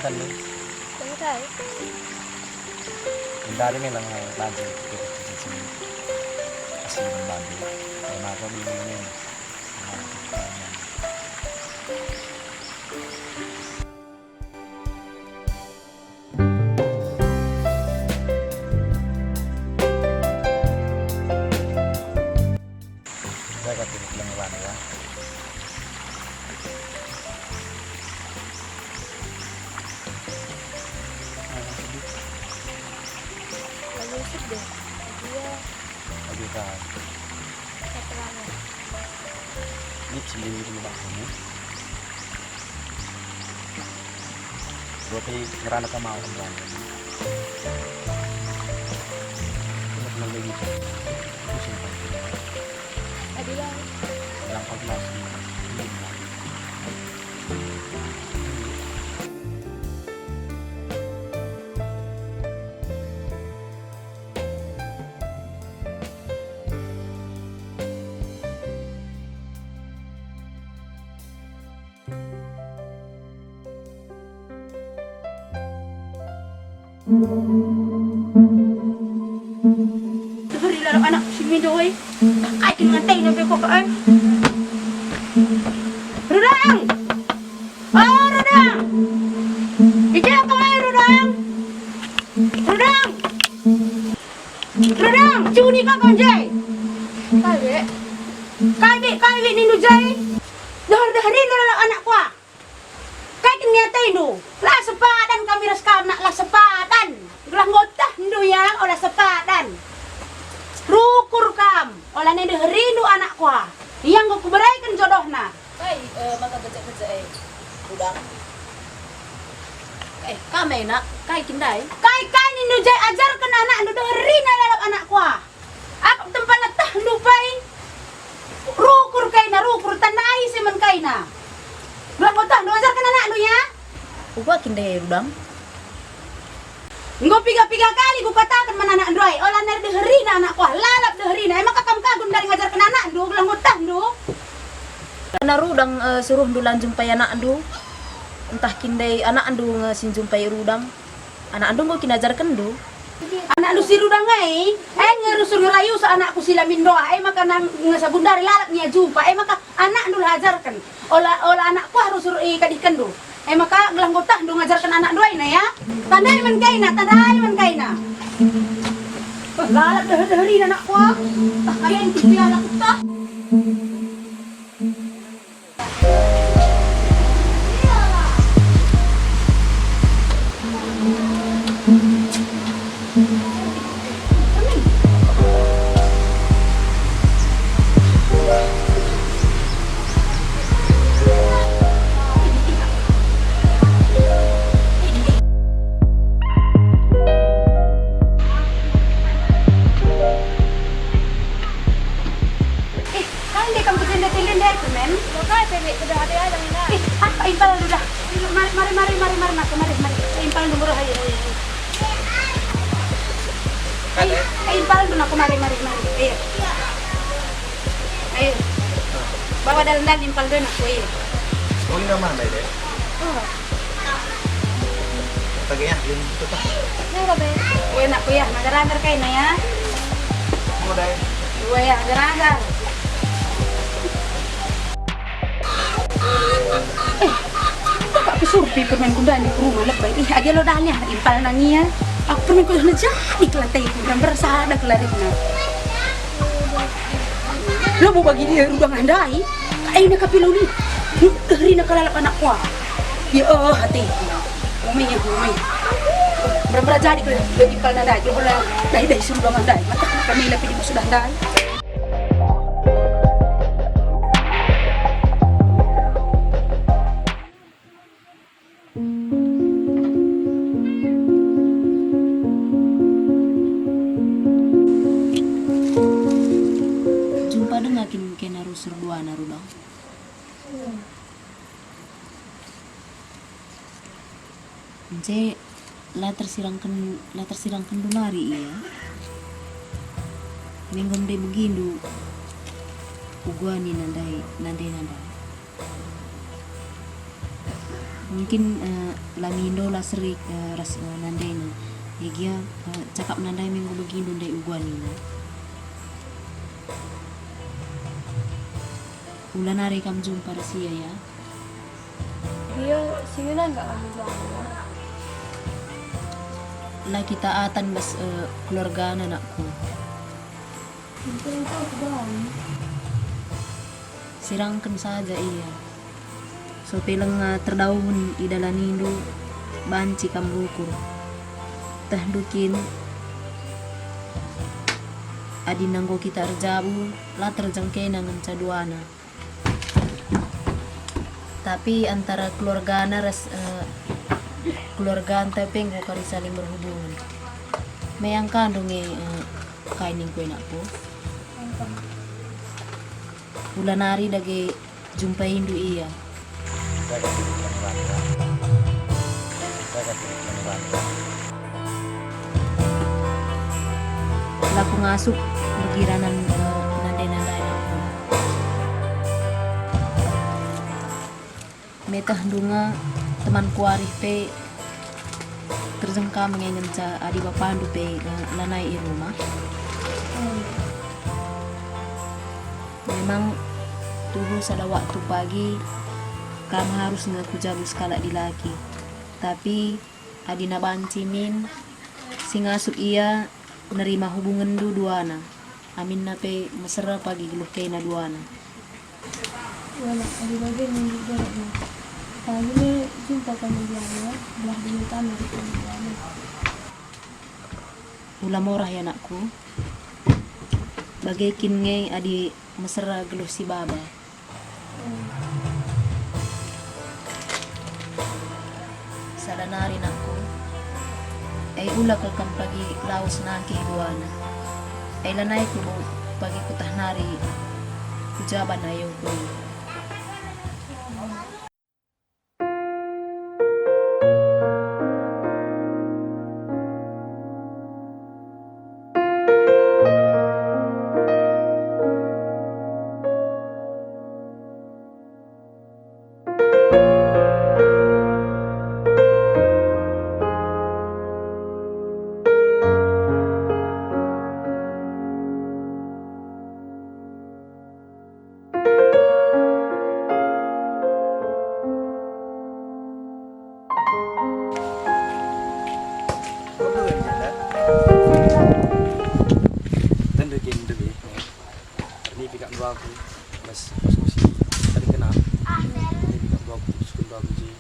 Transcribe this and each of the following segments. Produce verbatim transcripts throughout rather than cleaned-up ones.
Kan lu? Kan kai? Ndari me lang lanjut ke cincin asli bandu. Maka beli ini. Saya kata bilang Iwan ya. Lagu sedih. Dia. Lagi kan. Satu lama. Ini sendiri di rumah ini. Berarti ngerana ke mau kan. Ini kenal lagi. Pusing kan. Tadi lah. Yang konfirmasi. Ini kan. Deheri lalap anak si Mindo e. Kai kin ngatena pe ko ka e. Rudang! Oh, Rudang! I ja ka e, Rudang? Rudang! Rudang, cuni ka kon je? Kai be? Kai be, kai be nindu je? Deher-deherindu lalap anakku ah. Kai kin niatendu? La sepadan kami ras kam nak, la sepadan. Gelah nggo tehndu ia, ola sepadan. Rukur kam, ola nai deherindu anakku ah. Ia enggo kubereken jodohna. Kai, eh, maka becek-becek, eh, Rudang? Eh, kam e nak, kai kin ndai? Kai, kai nindu je, ajarken anakndu, deheri nai lalap anakku ah. Akap tempana tehndu pe. Rukur kaina, rukur, tandai si man kaina. Gelah enggo tehndu, ajarken anakndu ia. Uga kin ndai, Rudang? Enggo piga-piga kali kukataken man anakndu ai, ola nai deherina anakku ah, lalap deherina. E maka kam kagum ndai ngajarken anakndu, gelah enggo tehndu. Karna Rudang, eh, suruhndu la njumpai anakndu, ntah kin ndai anakndu nge si njumpai Rudang. Anakndu enggo kin ajarkenndu. Anakndu si Rudang ai, e nge rusur ngerayu sa anakku si la Mindo ah, e maka nang nge sabundari lalap nia jumpa, e maka anakndu la ajarken. Ola, ola anakku ah rusur ikadihkenndu. E maka gelah enggo tehndu ngajarken anakndu ai na ya. Tandai man kaina, tandai man kaina. Eh, lalap deher-deherin anakku ah. Tah kalian kupiala kutah. Ih, kai nde kam kejenda-jenda nde, Permen? Lo kai pe, Bek, kedah ate ai bangina. Ih, apa impalndu dah? Mari, mari, mari, mari, mari, mari, mari. Impalndu murah aja, ayo, ayo. Ai, ai, impalndu nako, mari, mari, mari. Ayo. Ayo. Bawa dalan-dalan impalndu nako, ayo. Oh, ini mana, Dek? Oh. Pagi ya, belum tutup. Nengok, Be. Weh, nak kuya, ngajar-ngajar kaina ya. Mau dai. Weh, ya, ngajar-ngajar. Eh, kak kusurpi permen kundani ku rumah lebay. Ih, aja lo dahnya, impal nangia. Aku permen kuda jadi kelantai ku, dan bersada kelarikna. Lo mau bagi dia rudang andai, aina kapi lo ni. Nuh, deheri na kalalap anak kuah. Ya, eh, hati. Umai ya, umai. Berbera jadi ke bagi kal nadai, kalau bola dai-dai suruh bangun dai. Mata kami lapi di sudah dai. Jumpa denga kin kena rusur duana rudang. Ence la tersirangken, la tersirangkenndu nari ia. Menggo ndai begindu uguani nandai, nandai, nandai. Mungkin, eh, la mindo la seri, eh, ras, eh, nandena. E gia, eh, cakapna ndai me enggo begindo ndai uga nina. Ula nari kam jumpa ras ia, ya? Ia, si ngena enggak kami bilang. La kita atan bas, eh, keluargana, nakku. Mungkin engkau kebahan. Sirangken saja ia. Sope lenga terdauhen idalanindu, banci kam rukur. Tehndu kin, adi nanggo kita erjabu, la terjengkena ngenca duana. Tapi antara keluargana ras, eh, keluarganta pe enggo kari saling berhubungan. Meang ka ndu nge, eh, kai ningku, nakku? Ula nari dage jumpaindu ia. La ku ngasup megiran, eh, nande-nande anakku. Metehndu nge temanku arih pe terjengka nge ngenca adi bapandu pe, eh, lanai i rumah. Memang tuhu sada waktu pagi kam harus nge kujabu sekalak dilaki. Tapi adina banci min si ngasup ia nerima hubungenndu duana, aminna pe mesera pagi geluh kena duana. Wala, adi bage nunggu dohotna. Pagi me jumpa kami diana, belah dulu kami di sini diana. Ula morah ya, nakku. Bage kin nge adi mesera geluh si baba. Sada nari, nakku. E, ula kal kam pagi lawes nangkih duana. E, lanai ku pagi kutah nari ku jaban ayungku. Tendu kin debe. Ernipi kap ndu aku, bas, bas kusi, tadi kena. Ernipi kap ndu aku, putusken ndu aku ji.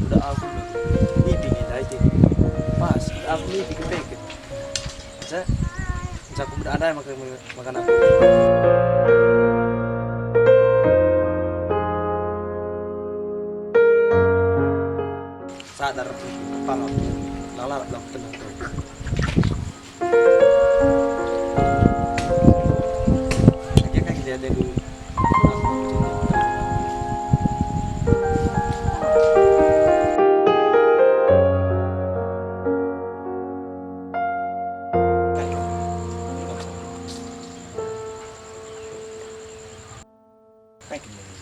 Udah aku nipi nih, ndai ti. Pas, udah aku nipi kepeket. Sa, sa aku mudah ada makan, makan aku. Sadar, paham. Lalap, lalap, tenang, tenang. Lagi kan dia ada dulu. Kai kin dulu?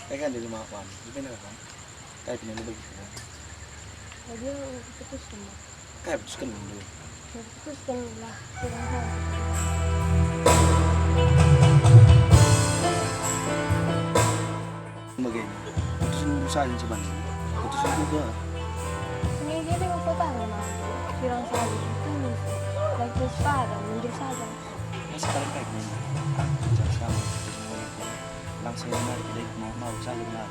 Kai kan di rumah aku, anu, di mana kan? Kai kin dulu begitu, kan? Jadi, aku putuskan, Mak. Kai putuskan dulu? Ya, putuskan lah, kurang tahu. Begini, putusen dulu saja, coba. Putusen juga. Ini dia dengan kota, Mak. Kurang saja, itu nih. Lagi sepadan, mundur saja. Sekarang kayak gini, aku bicara sama itu semua itu. Lang saya benar, tidak mau, mau saja benar.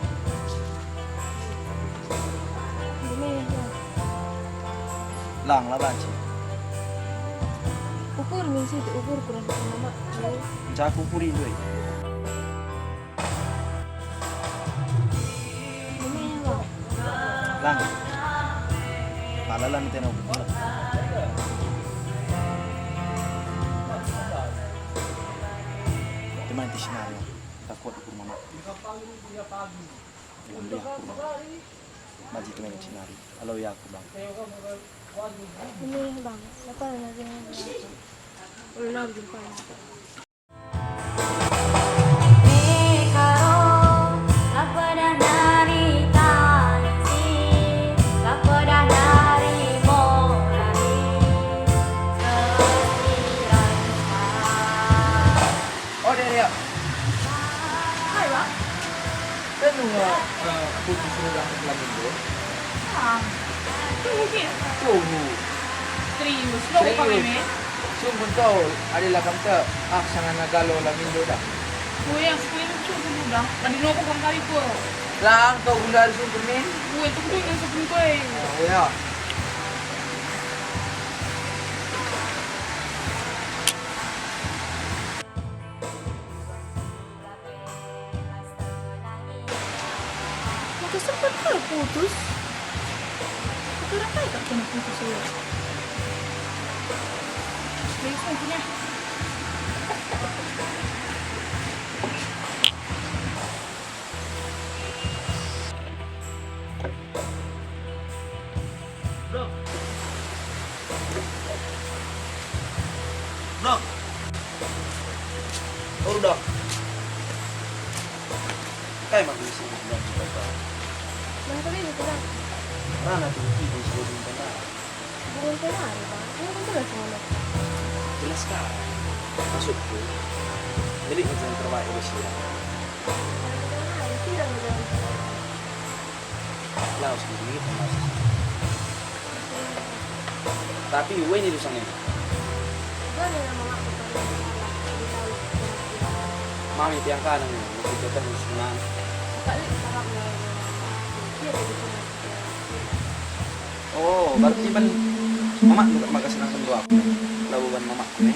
Ini ya. Lang lah banci. Ukur min sih, ukur kurang sama. Jaku ukuri doi. Lang. Pala lang tena ukur. Teman di sini. Takuat ukur mama. Dia ukur mama. Maji teman di sini. Halo ya aku, Bang. Ini, Bang. Apa lagi? Ulang jumpa. Hai, Bang. Kan nunga, eh, putus rudang kelamin tu? Ah, tuhu ke? Tuhu. Serius, lo kami Serius. me? Sungkun kau, adi la kam tek, ah, sangana galo la mindo dah. Oh ya, sekali sungkun udah. Tadi nopo kam kari ko? Lang kau gundari sungkun min. Gue tuh gue yang sungkun gue. Oh ya. Maka sempat kal putus. Perkara kai kak kena putus ya? Serius nih punya. Bro. Bro. Oh, Bro. Kai mak misi Bro? Bang, tadi itu, Bang. Rana tuh, itu, itu, itu, itu. Bukan penari, Bang. Ini kan jelas, Bang. Jelas kan? Maksudku, jadi macam terbaik udah siap. Lawes diri kita masuk. Tapi ue ni dosana. Mami tiang kanan ni, kita terus senang. Oh, berarti man mamak juga maka senang tentu aku. Labuan mamakku ni.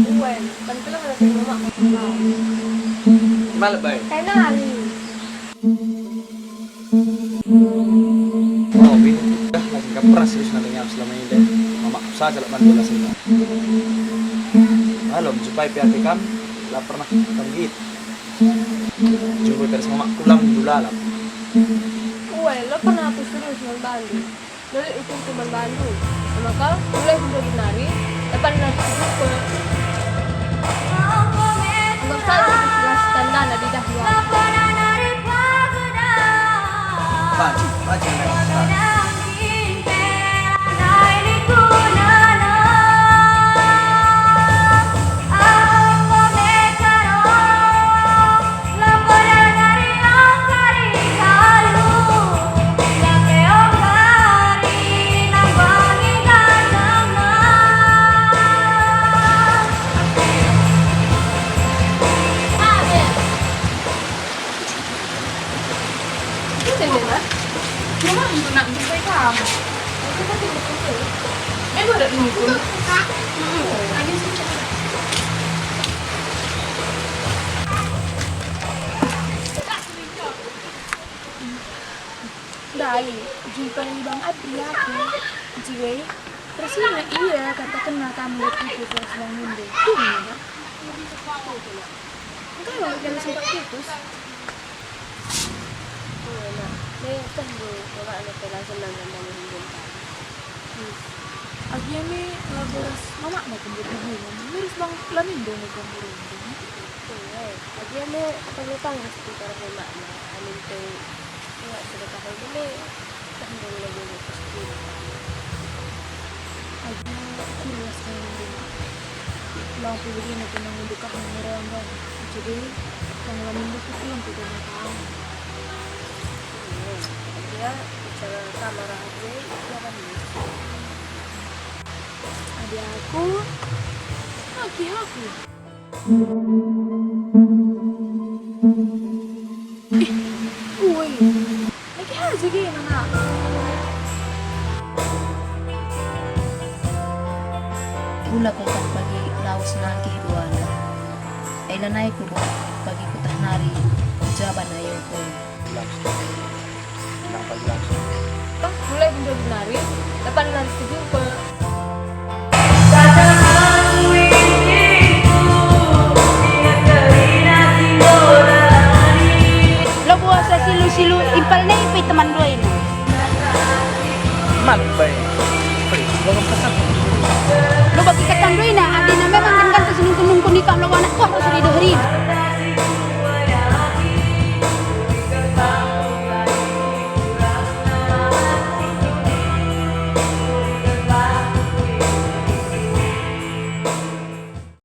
Ue, kan keleng rasa mamak. Malap bae. Kai nari. Oh, wih, dah lagi kaperas serius nanti nyam selama ini deh. Mamak saja lah bantu lah sini. Malum, supaya P R T kam, lah pernah tanggit. Jumpa terus mamak kulam dulu lah. Ue, lo pernah aku serius nang bandu. Balik ukur tu man bandu. Maka mulai genduari nari, depan nari kejupe. Enggo salah ukur jelas tandana di dahian. Baji, baji, baji. Enda me, Mak. Memang untuk nak jumpai kamu. Memang ada nunggu. Ndai, jumpai Bang Adri aku. Jiwe, terus ia katakenna kamu lewat itu suara sedang ninde. Tuh, Mak. Engkai wang kena sempat putus? Iya, Mak. Me teh ndu, Mak, anu pe la senang kan bangun hidup. Hmm. Agia me labo ras mamakna kembur hubungan, ngurus bang la mindo me kembur hubungan. Iya, agia me perlu tanggung sekitar Mak, Mak. Amin pe Iya, sedekah dulu. Kan dulu dulu pasti. Aja aku rasa dulu. Lang pulih ini kena ngundukah ngerambang. Jadi, yang lain itu pulang ke rumah kamu. Iya, bicara kamar aku, iya kan, iya. Adi aku, aki aku. Ih, ue. Niki haja gina, Nak. Kula kukat bagi lawes nangkih duana. E lanai kubuat bagi kutah nari, jaban ayoku. Bilang pagi langsung. Mulai genduari nari, depan nari kejupe. Lo buasa silu-silu impal nai pe teman duaina. Man bae. Lo bagi katan duaina.